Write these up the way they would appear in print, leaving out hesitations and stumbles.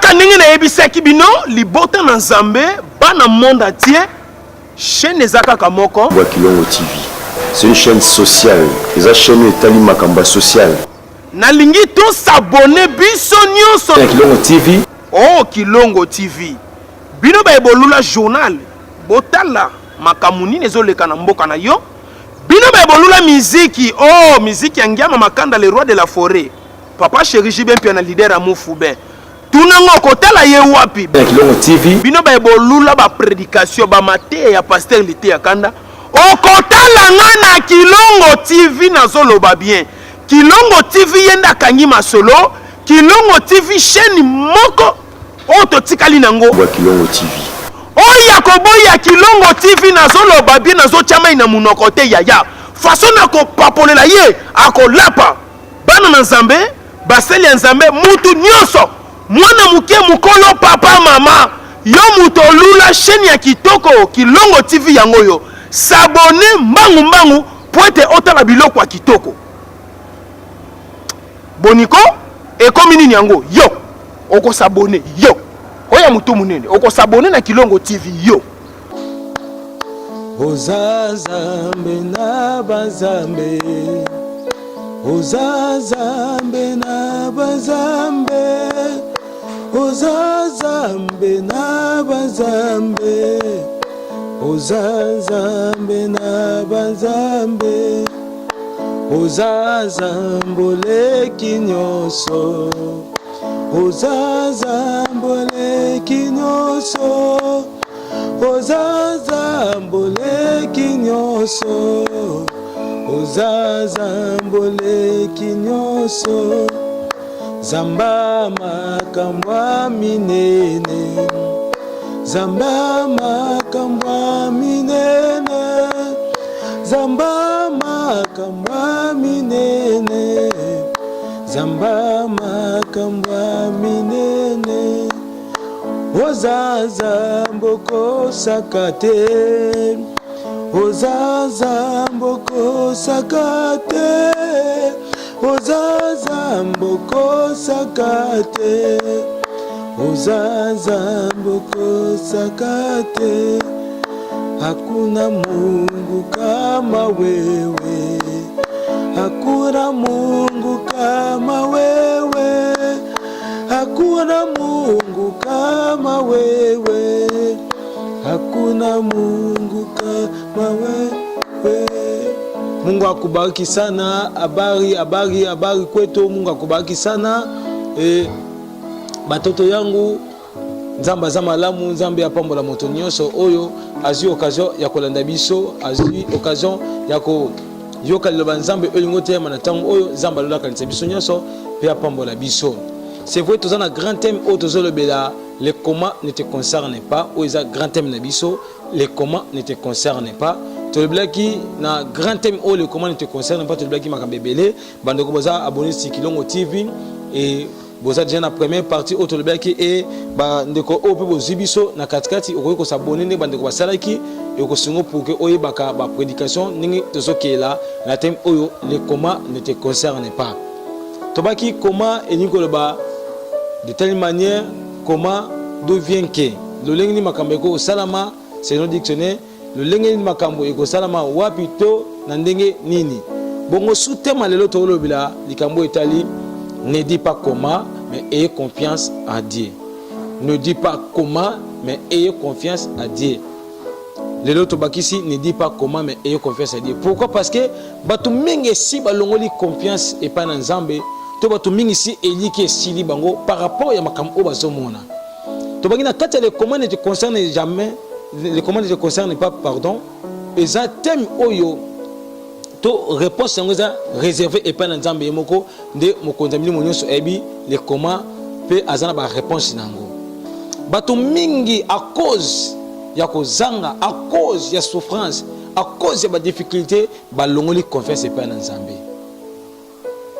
Kaka ndenge nayebisaki bino, libota na Nzambe, bana monde entier, chaîne eza kaka moko. Bwa Kilongo TV c'est une chaîne sociale, eza chaîne oyo etali makambo ya sociale. Nalingi to s'abonner biso nionso. Na Kilongo TV. Oh Kilongo TV. Bino baye bolula journal, botala makambo nini ezoleka na mboka na yo. Bino baye bolula miziki, oh miziki ya Ngiama Makanda le roi de la foret. Papa chéri JB Mpiana leader ya Mufube. Tuna ngo kotala ye wapi? Na Kilongo TV. Bino baye bolula ba predication ba mateya ya pasteur Liteya Kanda. Okotala nga na Kilongo TV nazoloba bien. Kilongo TV ye nde akangi masolo. Kilongo TV chaîne moko oyo totikali nango. Bwa Kilongo TV. Oyo akoboya Kilongo TV nazoloba bien nazotia mai na munoko te yaya. Façon nakopapolela ye akolapa. Bana na Nzambe, basali ya Nzambe, mutu nionso, mwana muke, mukolo, papa, mama, yo mutu olula chaine ya kitoko Kilongo TV yango oyo, s'abonner mbangu mbangu po ete otala biloko ya kitoko. Boniko, ekomi nini yango? Yo oko s'abonner, yo oyo ya mutu munene oko s'abonner na Kilongo TV yo. Oza Nzambe na ba Nzambe, oza Nzambe na ba Nzambe, oza Nzambe na ba Nzambe, oza Nzambe na ba Nzambe, oza Nzambe oleki nyonso, oza Nzambe oleki nyonso. Oza Nzambe oleki nyonso, oza Nzambe oleki nyonso, Nzamba makambo ya minene, Nzamba makambo ya minene, Nzamba makambo ya minene, Nzamba makambo ya minene. Oza Nzambe okosaka te, oza Nzambe okosaka te, oza Nzambe okosaka te, oza Nzambe okosaka te, hakuna Mungu kama wewe, hakuna Mungu kama wewe. Hakuna Mungu kama wewe, hakuna Mungu kama wewe. Mungu akubariki sana. Habari, habari, habari kwetu. Mungu akubariki sana. E, batoto yangu Nzambe aza malamu, Nzambe apambola moto nyonso oyo azwi occasion ya kolanda biso, azwi occasion ya koyoka liloba Nzambe oyo elingi oteyama na ntango oyo. Nzambe alola akanisa biso nyonso mpe apambola biso. C'est vrai, toza na grand thème oyo tozolobela le comment ne te concerne pas, oyo eza grand thème na biso, le comment ne te concerne pas. Tolobelaki na grand thème oyo le comment ne te concerne pas, tolobelaki makambo ebele. Bandeko boza abonné sur Kilongo TV et boza deja na première partie oyo tolobelaki e bandeko oyo mpe bozwi biso na katikati, okoki kosabone ndenge bandeko basalaki, ekosungo pour que oyebaka ba prédication ndenge tozokela na thème oyo le comment ne te concerne pas. Tobaki comment elingi koloba de telle manière, comment d'où vient que lolenge nini makambo ekoki kosalama selon dictionnaire, Lolenge nini makambo ekosalama, wapi to na ndenge nini. Bongo sous thème ya lelo tokolobela likambo etali ne dis pas comment mais ayez confiance à Dieu. Ne dis pas comment mais ayez confiance à Dieu. Lelo tobakisi ne dis pas comment mais ayez confiance à Dieu. Pourquoi? Parce que bato mingi esi balongoli confiance epai na Nzambe to bato mingi si eliki esili bango par rapport ya makambo oyo bazomona. Tobangi na kati ya le comment ne te concerne jamais, le comment ne te concerne pas, pardon, eza thème oyo to réponse yango eza réservé epai na Nzambe ye moko nde mokonzi ya milimo nyonso ayebi le comment mpe aza na ba réponse na yango. Bato mingi à cause ya kozanga, à cause ya souffrance, à cause ya ba difficulté balongoli confiance epai na Nzambe.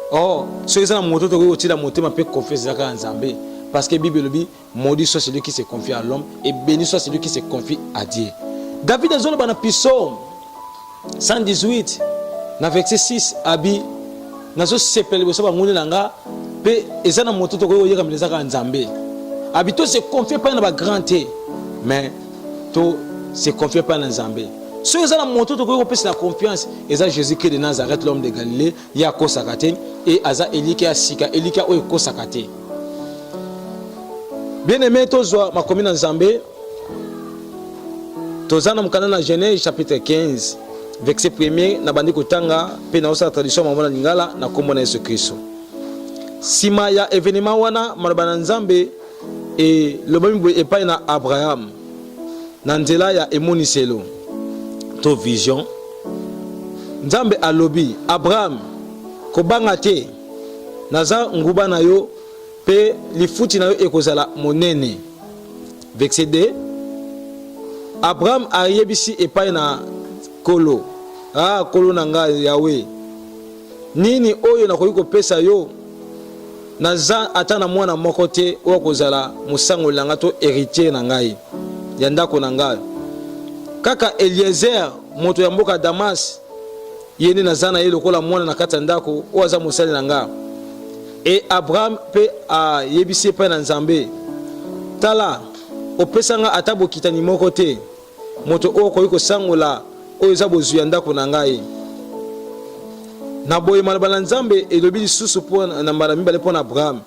Oh, soki eza na moto tokoki kotila motema mpe confiance eza kaka Nzambe, parce que Bible elobi maudit soit celui qui se confie à l'homme et béni soit celui qui se confie à Dieu. David azoloba na Psaume 118 na verset 6 abi nazosepela liboso banguna na nga mpe eza na moto tokoki koyekamela eza kaka Nzambe. Abi to se confier epai na ba grand te, mais to se confier epai na Nzambe. Soki eza na moto tokoki kopesa na confiance, eza Jésus-Christ de Nazareth, l'homme de Galilée. Ye akosaka te e aza elikya ya sika, elikya oyo ekosaka te. Bien aimé, tozwa makomi na Nzambe. Toza na mokanda na Genèse chapitre 15 verset premier, nabandi kotanga mpe naosala traduction mamo na Lingala na nkombo na Yesu Kristo. Nsima ya evenema wana, maloba na Nzambe elobami boye epai na Abraham na nzela ya emoniselo to vision. Nzambe alobi, Abraham, kobanga te, naza nguba na yo mpe lifuti na yo ekozala monene. Verset 2, Abraham ayebisi epai na Nkolo, Ah, Nkolo na ngai Yawe, nini oyo nakoki kopesa yo? Naza ata na mwana moko te oyo akozala mosangoli na ngai to heritier na ngai ya ndako na ngai. Kaka Eliezer, moto ya mboka Damas, ye nde naza na ye lokola mwana na kati ya ndako, oyo aza mosali na ngai. E Abraham mpe ayebisi epai na Nzambe, Tala, opesa ngai ata bokitani moko te, moto oyo akoki kosangola oyo eza bozwi ya ndako na ngai. Na boye maloba na Nzambe elobi lisusu mpo na mbala mibale mpo na Abraham.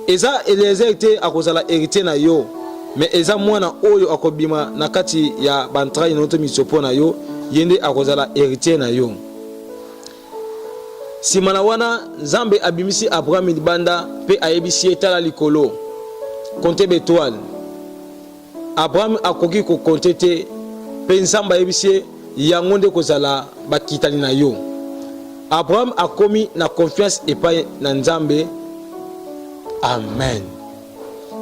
Eza Eliezer te akozala heritier na yo, mais eza mwana oyo akobima na kati ya ba entrailles na yo to mitsopo na yo, ye nde akozala heritier na yo. Sima na wana, Nzambe abimisi Abraham libanda mpe ayebisi ye, Tala likolo, compter ba etoiles. Abraham akoki ko compter te, mpe Nzambe ayebisi ye, Yango nde kozala bakitani na yo. Abraham akomi na confiance epai na Nzambe. Amen.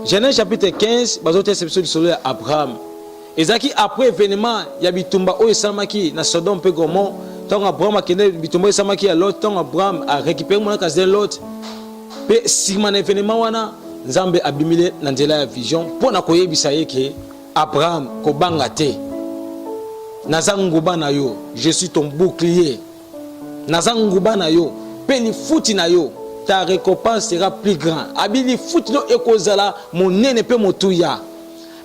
Genèse chapitre 15 bazotesa biso lisolo ya Abraham. Ezalaki après evenement ya bitumba oyo esalamaki na Sodome mpe Gomorrhe, ntango Abraham akende bitumba oyo esalamaki ya Lot, ntango Abraham a récupéré mwana kasi Lot, mpe nsima na evenement wana Nzambe abimile na nzela ya vision mpo na koyebisa ye ke Abraham, kobanga te, naza nguba na yo, je suis ton bouclier. Naza nguba na yo pe lifuti na yo, ta recompense sera plus grand. Abi lifuti no ekozala monene pe motuya.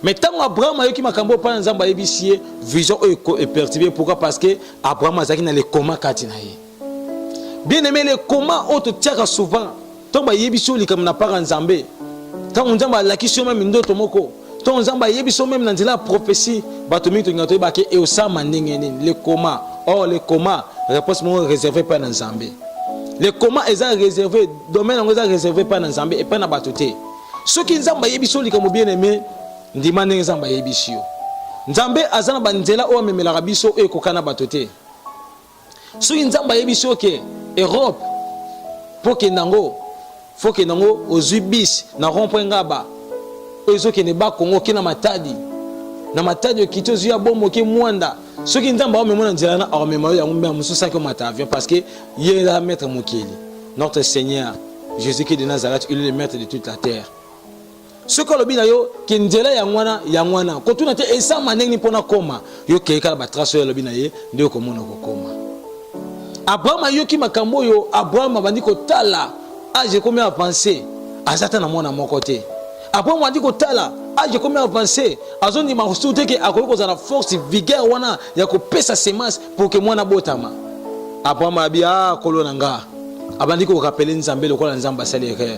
Mais tango Abraham ayoki makambo oyo pana Nzambe ayebisi ye vision oyo e perturber pourquoi? Parce que Abraham azalaki na le coma kati na ye. Bien aimé, le coma oyo totiaka souvent Ntango bayebisi yo likambo na part ya Nzambe, ntango Nzambe alakisi yo meme ndoto moko, ntango Nzambe ayebisi yo meme na nzela ya prophetie, bato mingi tolingaka toyeba ke eosalama ndenge nini. Le coma, or le coma, réponse moko réservé epai na Nzambe. Le coma eza réservé, domaine yango eza réservé epai na Nzambe, epai na bato te. Soki Nzambe ayebisi yo likambo bien aimé, ndima ndenge Nzambe ayebisi yo. Nzambe aza na banzela oyo amemelaka biso oyo ekokana bato te. Soki Nzambe ayebisi yo ke Europe po okende yango fo okende yango ozwi bus na rond point Ngaba oyo ezokende ba Congo oke na Matadi na Matadi okiti ozwi ya bombo oke Mwanda soki Nzambe aomema na nzela wana akomema yo yango mbela mosusu saki omata avion parce que ye eza maître mokili notre Seigneur Jésus-Christ de Nazareth il est le maître de toute la terre. Soki alobi na yo ke nzela yango wana yango wana, kotuna te esama ndenge nini mpo nakoma. Yo kei kaka ba trace oyo alobi na ye nde okomona okokoma. Abraham ayoki makambo oyo, Abraham abandi kotala age ekomi avance, aza ata na mwana moko te. Abraham abandi kotala age ekomi avance, azondima lisusu te ke akoki kozala na force vigueur wana ya kopesa semence pour ke mwana abotama. Abraham abi ah kolo na nga, abandi ko rappeler Nzambe lokola Nzambe asali erreur.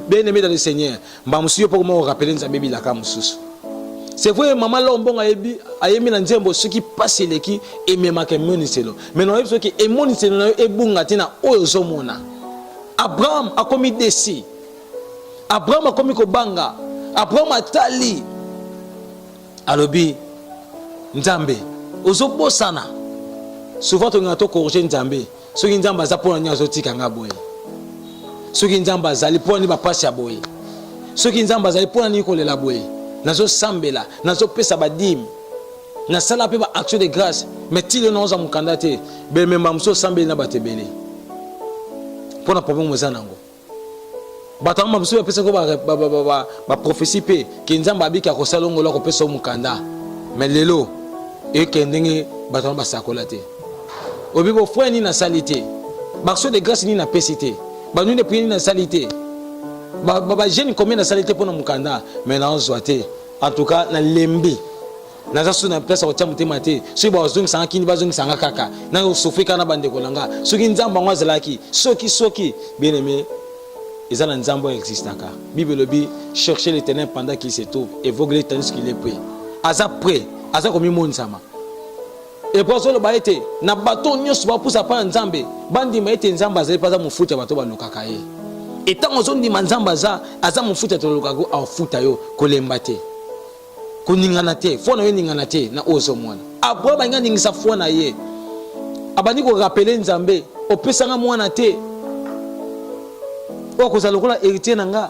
Bien aimé dans le Seigneur, mbala mosusu yo mpo koma korapele Nzambe bilaka mosusu. C'est vrai mama Lor Mbongo ayebi ayembi na nzembo soki pasi eleki ememaka emoniselo. Mais na oyebi soki emoniselo na yo ebunga te na oyo ozomona. Abraham akomi desi. Abraham akomi kobanga. Abraham atali alobi Nzambe ozobosana. Souvent tolingaka to corriger Nzambe. Soki Nzambe aza mpo na nini azotika nga boye? Soki Nzambe azali mpo na nini bapasi ya boye? Soki Nzambe azali mpo na nini kolela boye? Nazosambela, nazopesa badime, nasala mpe ba action de grâce, mais ti lelo naoza mokanda te. Bememba mosusu osambeli na bato ebele mpo na problème oza nango. Bato yango mosusu bapesaki baprophesie mpe ke Nzambe abiki akosala ngolu akopesa yo mokanda, mais lelo eke ndenge bato yango basakola te. Oyebi bofrère nini nasali te, baaction de grâce nini napesi te, banui de prière nini nasali te. Ba jeune combien nasali te mpo na mokanda, mais naozwa te. En tout cas nalembi, naza su na place ya kotia motema te. Soki bazongisanga kini, bazongisanga kaka, nazosouffrir kaka na bandeko na nga. Soki Nzambe yango azalaki, soki bien aimé, eza na Nzambe oyo existaka. Bible elobi: "Cherchez l'Éternel pendant qu'il se trouve, évoque-le tandis qu'il est près." Aza prêt, aza komimonisama. Epo azoloba ete na bato nyonso bapusa mpa na Nzambe, bandima ete Nzambe azali mpe aza mofuti ya bato balukaka ye. Etango ozondima Nzambe aza mofuti ya tolukaka, afuta yo. Kolemba te, koningana te, foi na yo eningana te. Na oyo ozomona, Abraham alingi aningisa foi na ye, abandi korappeler Nzambe: "Opesanga mwana te oyo akozala lokola héritier na nga.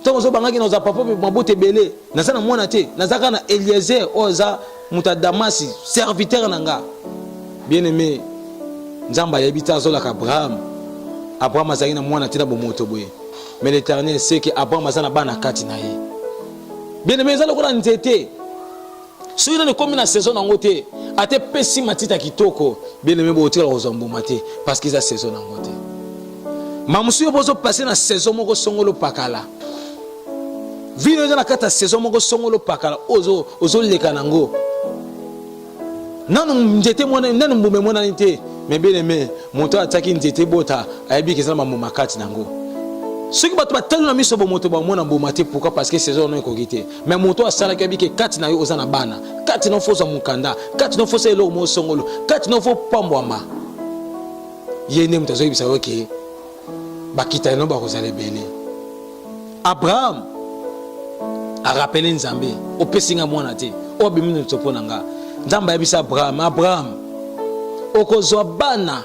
Ntango ozobangaki na ozala papa mabota ebele, naza na mwana te, naza kaka na Eliezer oyo aza moto ya Damasi, serviteur na nga." Bien aimé, Nzambe ayebi te, azolaka Abraham. Abraham azalaki na mwana te na bomoto boye, mais l'Éternel sait que Abraham aza na bana kati na ye. Bien aimé, eza lokola nzete, soki nano ekomi na saison nango te, ate pesi matita kitoko, bien aimé, bokotikala kozwa mbuma te, parce que eza saison nango te. Mamosu yo bozopase na saison moko songolo pakala, vino eza na kati ya saison moko songolo pakala, ozoleka nango nanu nzete mwana, nanu mbuma emonani te. Mais bien aimé, moto atiaki nzete bota, ayebi ke eza na bambuma kati nango. Soki bato batali na miso bomoto, bamona mbuma te. Pourquoi? Parce que saison no ekoki te. Mais moto asalaki ayebi ke kati na yo oza na bana, kati na yo faut ozwa mokanda, kati na yo faut osala eloko moko songolo, kati na yo faut pambwama. Ye nde moto azoyebisa yo ke bakitani no bakozala ebele. Abraham arappeler Nzambe: "Opesi nga mwana te oyo abimi na mpo na nga." Nzambe ayebisa Abraham: "Abraham, okozwa bana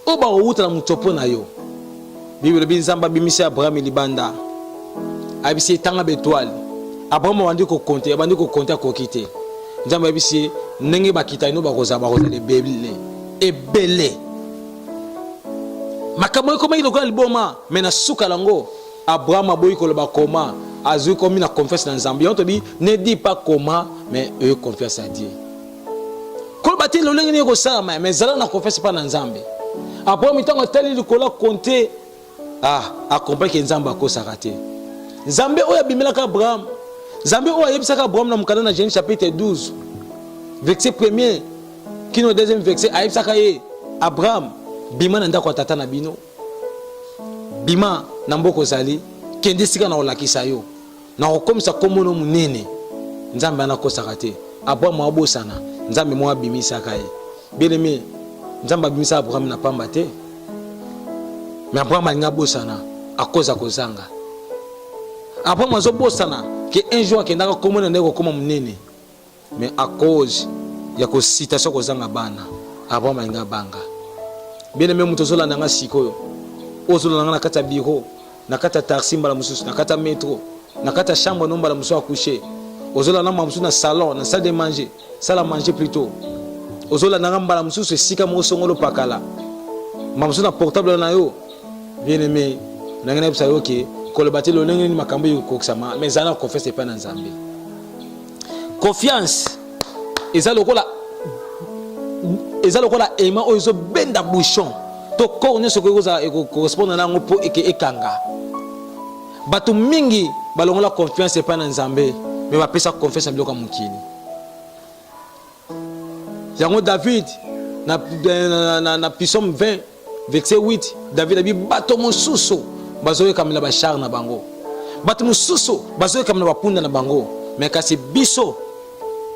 oyo bakowuta na motsopo na yo." Bible elobi Nzambe abimisi Abraham libanda, ayebisi ye: "Tanga baétoile." Abraham abandi kocompter, abandi kocompter, akoki te. Nzambe ayebisi ye ndenge bakitani no bakozala ebele ebele. Makambo ekomaki lokola liboma, mais na suka yango Abraham aboyi koloba koma, azwi komi na confiance na Nzambe. Yango tobi: ne dis pas comment, mais oyo confiance à Dieu. Koloba te lolenge nini ekosalama, mais zala na confiance mpa na Nzambe. Abraham, ntango atali likolo, acompter, ah, acomprendre ke Nzambe akosaka te. Nzambe oyo abimelaka Abraham, Nzambe oyo ayebisaka Abraham na mokanda na Genèse chapitre 12, verset premier kino deuxième verset, ayebisaka ye: "Abraham, bima na ndako ya tata na bino, bima na mboka ozali, kende esika na kolakisa yo, na kokomisa kombo no monene." Nzambe anakosaka te. Abraham abosana Nzambe moko abimisaka ye. Bien aimé, Nzambe abimisaka Abraham na pamba te, mais Abraham alingi abosana akoza kozanga. Abraham azobosana ke un jour akendaka, kombo na ndenge kokóma monene, mais à cause ya kocitation kozanga bana, Abraham alingi abanga. Bien aimé, moto ozolanda nga sikoyo, oyo ozolanda nga na kati ya bureau, na kati ya taxi, mbala mosusu na kati ya métro, na kati ya chambre no, mbala mosusu acouché, ozolanda mbala mosusu na salon, na salle de manger, salle à manger plutôt, ozolanda nga mbala mosusu esika moko songolo pakala, mbala mosusu na portable na yo, bien aimé, ndenge nayebisa yo ke koloba te lolenge nini makambo ekokokisama, mais ezala na confiance epai na Nzambe. Confiance eza lokola aimant oyo ezobenda bouchon to corps nyonso ekoki kozala ekocorrespondre na yango mpo eke ekanga. Bato mingi balongola confiance epai na Nzambe, mais bapesa confiance na biloko ya mokili. Yango David na Psaume 20 verset 8, David abi: "Bato mosusu bazoyekamela bachar na bango, bato mosusu bazoyekamela bapunda na bango, mais kasi biso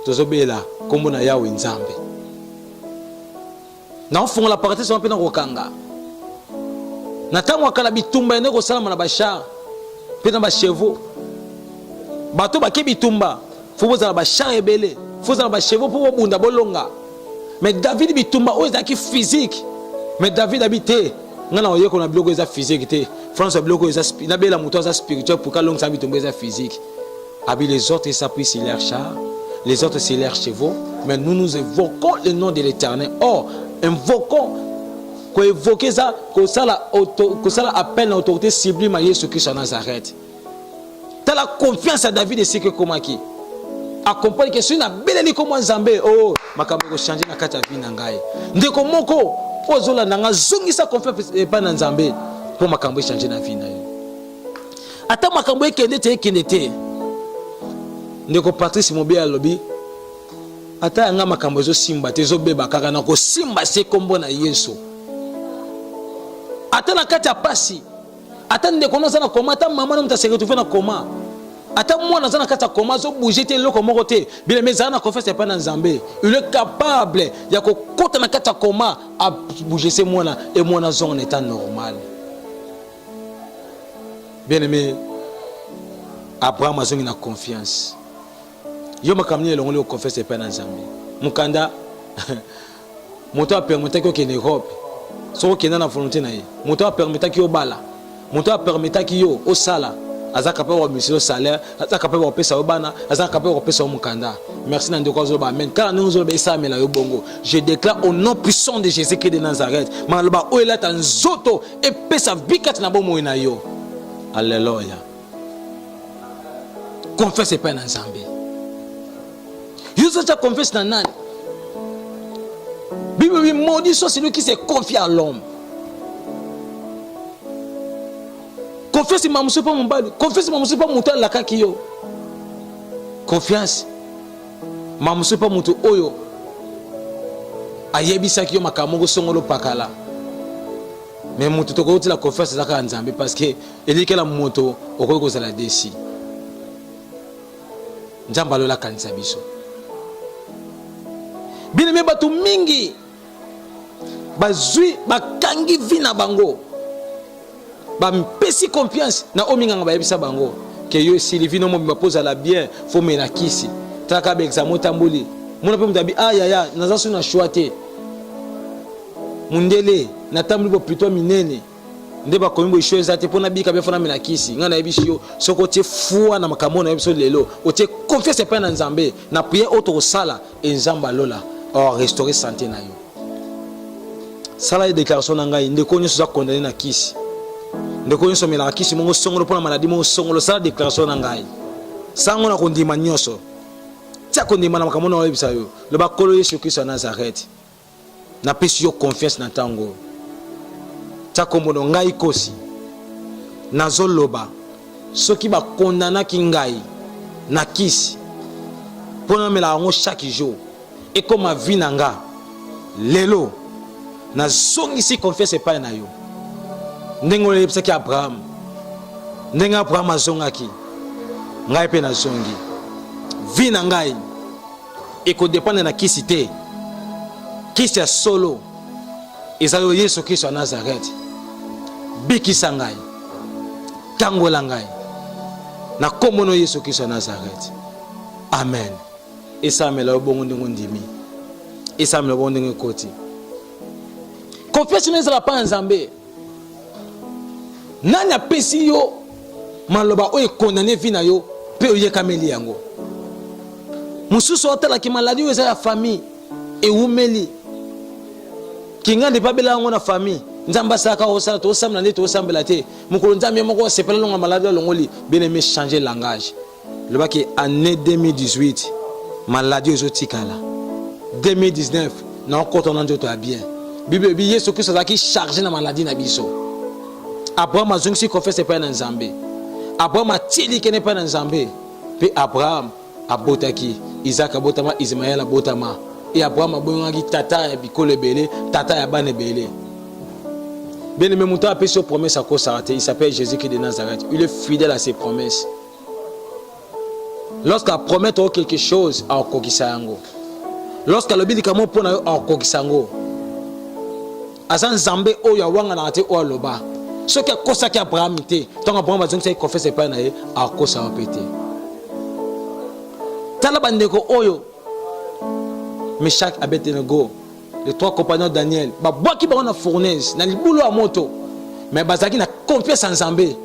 tozobela nkombo na Yawe Nzambe." Naofungola parenthèse wana mpe na kokanga. Na ntango ya kala, bitumba ende kosalama na bachar mpe na bachevaux. Bato bake bitumba, faut bozala bachar ebele, faut ozala bachevaux mpo bobunda bolonga. Mais David, bitumba oyo ezalaki physique, mais David abi te: "Ngai na koyekola biloko eza physique te, France ya biloko eza nabela moto aza spirituel pour kalongisa bitumba eza physique." Abi: "Les autres s'appuient sur leurs chars, les autres sur leurs chevaux, mais nous, nous invoquons le nom de l'Éternel." Or invoquons, koévoquer eza kosala appel na autorité sublime ya Yesu Kristo ya Nazareth. Tala confiance ya David esika ekomaki. Acomprendre ke soki nabeleli komwa Nzambe, o makambo ekochanger na kati ya vie na ngai. Ndeko moko oyo ozolanda nga, zongisa confiance epai na Nzambe mpo makambo echanger na vie na yo. Ata makambo ekende te ekende te. Ndeko Patrice Mobia alobi ata yanga makambo ezosimba te ezobeba kaka na kosimba se kombo na Yesu. Ata na kati ya pasi, ata ndeko no aza na koma, ata mama na moto ase retrouve na koma, ata mwana aza na kati ya koma azobouge te eloko moko te, bien aimé zala na confiance epai na Nzambe. Il est capable ya kokota na kati ya koma abouge se mwana e mwana azonga na etat normal. Bien aimé, Abraham azongi na confiance. Yo makambo nini elongoli yo confiance epai na Nzambe? Mokanda moto apermetaki okende Europe soki okenda na volonté na ye, moto apermetaki obala, moto apermetaki yo osala, aza capable ya kobimisa yo salaire, aza capable ya kopesa yo bana, aza capable ya kopesa yo mokanda. Merci na ndeko azoloba amen. Kaka ndenge ozoloba esalamela yo bongo. Je déclare au nom puissant de Jésus-Christ de Nazareth, maloba oyo elata nzoto epesa vie kati na bomoi na yo. Alleluia. Confiance epai na Nzambe. Yo ozotia confiance na nani? Bible dit maudit soit celui qui se confie à l'homme. Confiance ma mosusu mpo mobali, confiance ma mosusu mpo moto alakaki yo. Confiance ma mosusu mpo moto oyo ayebisaki yo makambo moko songolo pakala. Mais moto tokoki kotila confiance eza kaka Nzambe parce que elikela moto okoki kozala desi. Nzambe alola akanisa biso. Bien aimé, bato mingi bazwi bakangi vie na bango, bapesi confiance na oyo minganga bayebisa bango ke yo esili vie no mobimba mpo ozala bien fo mela kisi, talaka ba examen otamboli mona mpe moto abi ah yaya naza so na choix te, mundele natamboli bopito minene nde bakomi boye choix eza te mpo nabika mpe fo namela kisi. Ngai nayebisi yo soki otie foi na makambo oyo nayebisi yo lelo, otie confiance epai na Nzambe na prière oyo tokosala, e Nzambe alola or restaurer santé na yo. Sala ye déclaration na ngai, ndeko nyonso oza condamné na kisi, ndeko nyonso omelaka kisi moko songolo mpo na maladie moko songolo, sala déclaration na ngai sango na kondima nyonso, tia kondima na makambo na oyebisa yo, loba Nkolo Yesu Kristo ya Nazareth, Napesi yo confiance na ntango oyo. Tia kombo no ngai kosi. Nazo loba soki ba condamnaki ngai na kisi po namelaka yango chaque jour ekoma vie na nga lelo nazongisi confiance epai na yo ndenge oyebisaki Abraham ndenge Abraham azongaki ngai mpe nazongi vie na ngai Ekodependre na kisi te. Kisi ya solo eza yo Yesu Kristo ya Nazareth. Bikisa ngai, kangola ngai na kombo no Yesu Kristo ya Nazareth. Amen. Esalamela yo bongo ndenge ondimi, esalamela bongo ndenge ekoti. Confiance no ezala pa ya Nzambe. Nani apesi yo maloba oyo ekondane vie na yo mpe oyekameli yango? Mosusu atalaki maladi oyo eza ya famille ewumeli kingandi mpe abela yango na famille. Nzambe asalaka osala tosambela nde tosambela te mokolo Nzambe ye moko asepela longa maladi alongoli. Bien aimé, changer langage. Lobaki annee 2018 maladie ezotikala 2019 naokota na nzoto ya bien. Bible elobi Yesu Kristo azalaki charge na maladie na biso. Abraham azongisi confiance epai na Nzambe. Abraham atie likene epai na Nzambe mpe Abraham abotaki Isaac abotama, Ismaël abotama. E Abraham abongaki tata ya bikolo ebele, tata ya bana ebele. Bien aimé, moto apesi yo promesse akosaka te. Il s'appelle Jésus-Christ de Nazareth. Il est fidèle à ses promesses. Lorsque apromettre yo quelque chose, akokisa yango. Lorsque alobi likambo mpo na yo, akokisa yango. Aza Nzambe oyo awanganaka te oyo aloba. Soki akosaki Abraham te, ntango Abraham azongisaki confiance epai na ye, akosa yo mpe te. Tala bandeko oyo Meshach, Abednego, les trois compagnons Daniel babwaki bango na fournaise na libulu ya moto, mais bazalaki na confiance ya Nzambe.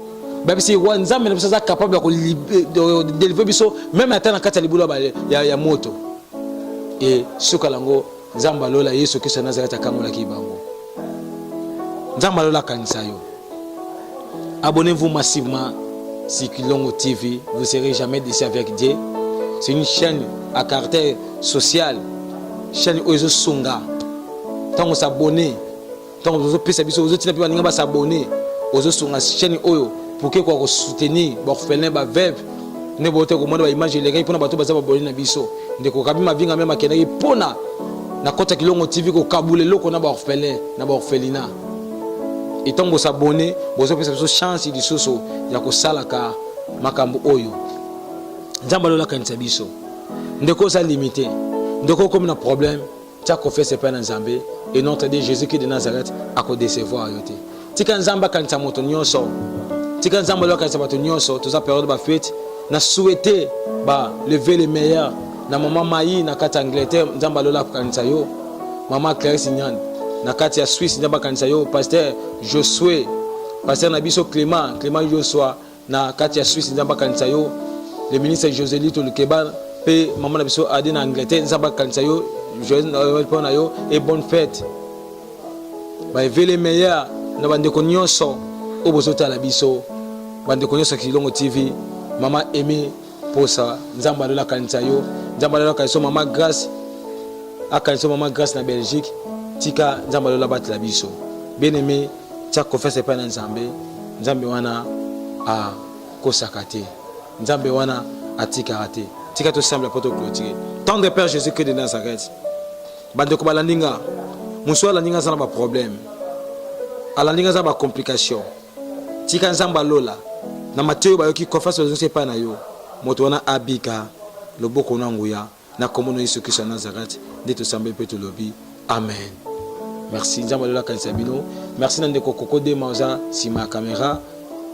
Babisi roi Nzambe na biso aza capable ya kodelivre biso meme ata na kati ya libulu ya, ya moto. E suka lango Nzambe alola Yesu Kristo ya Nazareth akangolaki bango. Nzambe alola akanisa yo. Abonnez-vous massivement sur Kilongo TV, vous serez jamais déçu avec Dieu. C'est une chaîne à caractère social, chaîne oyo ezosunga. Ntango osabonne, ntango ozopesa biso, ozotina mpe baninga basabonne, ozosunga chaîne oyo. Pour que kwa ko soutenir ba orphelin ba veuve nde bote komona ba image elekaki mpona bato baza baboli na biso. Ndeko Kabi Mavinga meme akendaki mpona na kota Kilongo TV kokabula eloko na ba orphelin na ba orphelinat. Etango bosabone bozopesa biso chance lisusu ya kosalaka makambo oyo. Nzambe alola akanisa biso. Ndeko oza limite, ndeko okomi na problème, tia confiance epai na Nzambe et notre Dieu Jésus-Christ de Nazareth ako décevoir yo te. Tika Nzambe akanisa moto nyonso, tika Nzambe alola akanisa bato nyonso. Toza période ba fête, na souhaiter ba lever le meilleur na mama Mayi na kati ya Angleterre, Nzambe alola akanisa yo. Mama Clarisse Nyan na kati ya Suisse, Nzambe akanisa yo. Pasteur Josué, pasteur na biso Clément, Clément Joshua na kati ya Suisse, Nzambe akanisa yo. Le ministre Joselito Lukeba pe mama na biso Ade na Angleterre, Nzambe akanisa yo. Joyeux Noël mpo na yo et bonne fête. Ba evele meilleur na bandeko nyonso oyo bozotala biso, bandeko nyonso ya Kilongo TV, mama Aimé Posa, Nzambe alola akanisa yo, Nzambe alola akanisa yo, mama Grace akanisa yo, mama Grace na Belgique. Tika Nzambe alola abatela biso. Bien aimé, tia confiance epai na Nzambe. Nzambe wana akosaka te, Nzambe wana atikaka te. Tika tosambela mpo toclôturer. Tendre Père Jésus-Christ de Nazareth, bandeko balandi nga, mosusu alandi nga aza na ba problème, alandi nga aza na ba complication. Tika Nzambe alola na mateyo bayoki confiance bazongisi epai na yo, moto wana abika loboko na nguya na kombo na Yesu Kristo ya Nazareth nde tosambeli mpe tolobi amen. Merci, Nzambe alola akanisa bino. Merci na ndeko Koko Dema oza sima ya camera,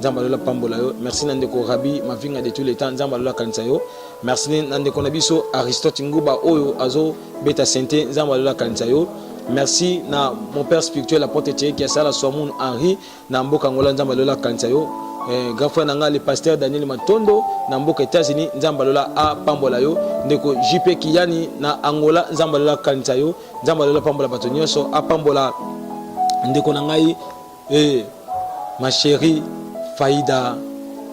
Nzambe alola pambola yo. Merci na ndeko Rabi Mavinga de tous les temps, Nzambe alola akanisa yo. Merci na ndeko na biso Aristote Nguba oyo azo beta sente, Nzambe alola akanisa yo. Merci na mon père spirituel apôtre Thierry Kiasala Swamun Henri na mboka Angola, Nzambe alola akanisa yo. Grand frère na nga le pasteur Daniel Matondo na mboka États-Unis, Nzambe alola apambola yo. Ndeko JP Kiyani na Angola, Nzambe alola akanisa yo. Nzambe alola apambola bato nyonso, apambola ndeko na ngai ma chérie Faïda,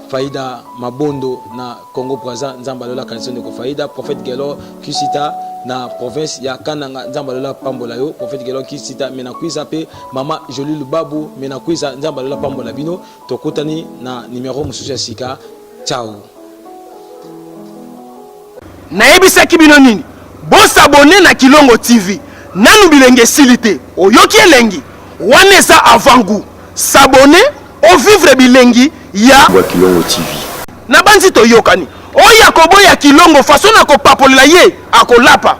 Faïda Mabondo na Congo Brazza, Nzambe alola akanisa ndeko Faïda. Prophète Gelor Kisita na province ya Kananga, Nzambe alola pambola yo. Prophète Gelor Kisita Menakwiza pe mama Jolie Lubabu Menakwiza, Nzambe alola pambola bino. Tokutani na numero mosusu ya sika. Ciao. Nayebisaki bino nini? Bosabone na Kilongo TV. Nanu bilenge esili te. Oyoki elengi? Wana eza avant goût. S'abonner o vivre bilengi ya Bwa Kilongo TV. Nabanzi toyokani. Oyo akoboya Kilongo façon nakopapolela ye akolapa.